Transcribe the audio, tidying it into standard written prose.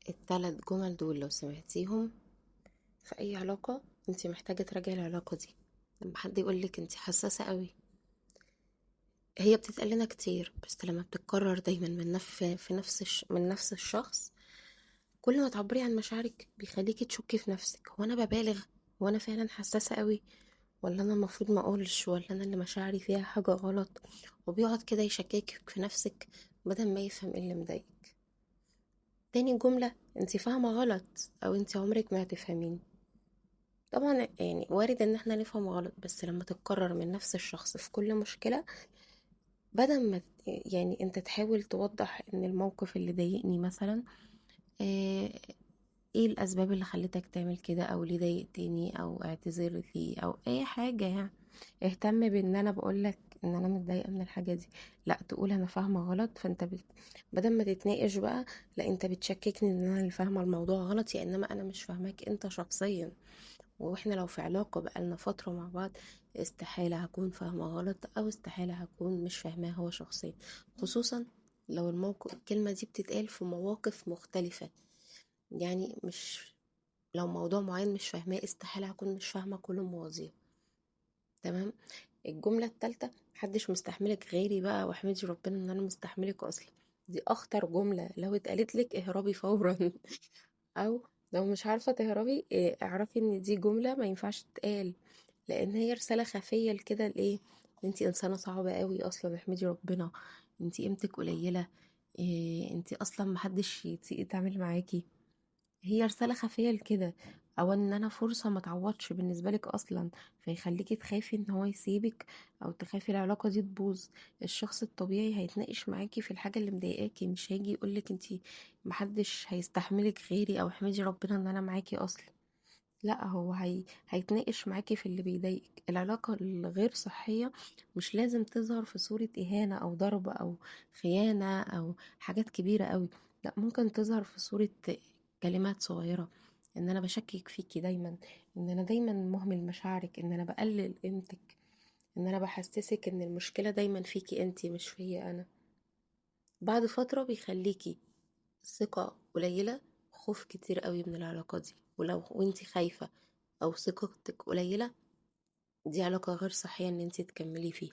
التلات جمل دول لو سمعتيهم في اي علاقة انتي محتاجة تراجعي العلاقة دي. لما حد يقولك انتي حساسة قوي، هي بتتقال لنا كتير، بس لما بتتكرر دايما من في نفس من نفس الشخص، كل ما تعبري عن مشاعرك بيخليكي تشكي في نفسك، هو انا ببالغ؟ هو انا فعلا حساسة قوي؟ ولا انا المفروض ما اقولش؟ ولا انا اللي مشاعري فيها حاجة غلط؟ وبيقعد كده يشككك في نفسك بدل ما يفهم ايه اللي مضايقك. تاني جملة، انتي فاهمة غلط، او انتي عمرك ما هتفهميني. طبعا وارد ان احنا نفهم غلط، بس لما تتكرر من نفس الشخص في كل مشكلة، بدل ما انت تحاول توضح ان الموقف اللي ضايقني مثلا، ايه الاسباب اللي خلتك تعمل كده، او ليه ضايقتني، او اعتذر لي، او اي حاجة. اهتم بان انا بقولك ان انا متضايقة من الحاجة دي، لا تقول انا فاهمة غلط. فانت بدل ما تتناقش بقى، لا انت بتشككني ان انا اللي فاهمة الموضوع غلط، يا انما انا مش فاهماك انت شخصيا. واحنا لو في علاقة بقالنا فترة مع بعض، استحالة هكون فاهمة غلط، او استحالة هكون مش فاهماه هو شخصيا، خصوصا لو الكلمة دي بتتقال في مواقف مختلفة. مش لو موضوع معين مش فاهماه، استحالة هكون مش فاهمة كل المواضيع. تمام. الجملة التالتة، محدش مستحملك غيري بقى، واحمدي ربنا ان انا مستحملك اصلا. دي اخطر جملة، لو اتقالت لك اهربي فورا. او لو مش عارفة تهربي، اعرفي ان دي جملة ما ينفعش تتقال، لان هي رسالة خفية لكده لايه، انتي انسانة صعبة قوي اصلا، احمدي ربنا، انتي قيمتك قليلة، انتي اصلا محدش يطيق يتعامل معاكي. هي رسالة خفية لكده، او ان انا فرصة ما تعوضش بالنسبة لك اصلا، فيخليكي تخافي ان هو يسيبك، او تخافي العلاقة دي تبوظ. الشخص الطبيعي هيتناقش معاكي في الحاجة اللي مضايقاكي، مش هيجي يقولك انتي محدش هيستحملك غيري، او احمدي ربنا ان انا معاكي اصلا. لا، هو هيتناقش معاكي في اللي بيضايقك. العلاقة الغير صحية مش لازم تظهر في صورة إهانة أو ضرب أو خيانة أو حاجات كبيرة قوي، لا، ممكن تظهر في صورة كلمات صغيرة، إن أنا بشكك فيكي دايما، إن أنا دايما مهمل مشاعرك، إن أنا بقلل قيمتك، إن أنا بحسسك إن المشكلة دايما فيكي أنتي مش فيا أنا. بعد فترة بيخليكي ثقة قليلة، خوف كتير قوي من العلاقة دي، ولو وانتي خايفة أو ثقتك قليلة، دي علاقة غير صحية إن انتي تكملي فيها.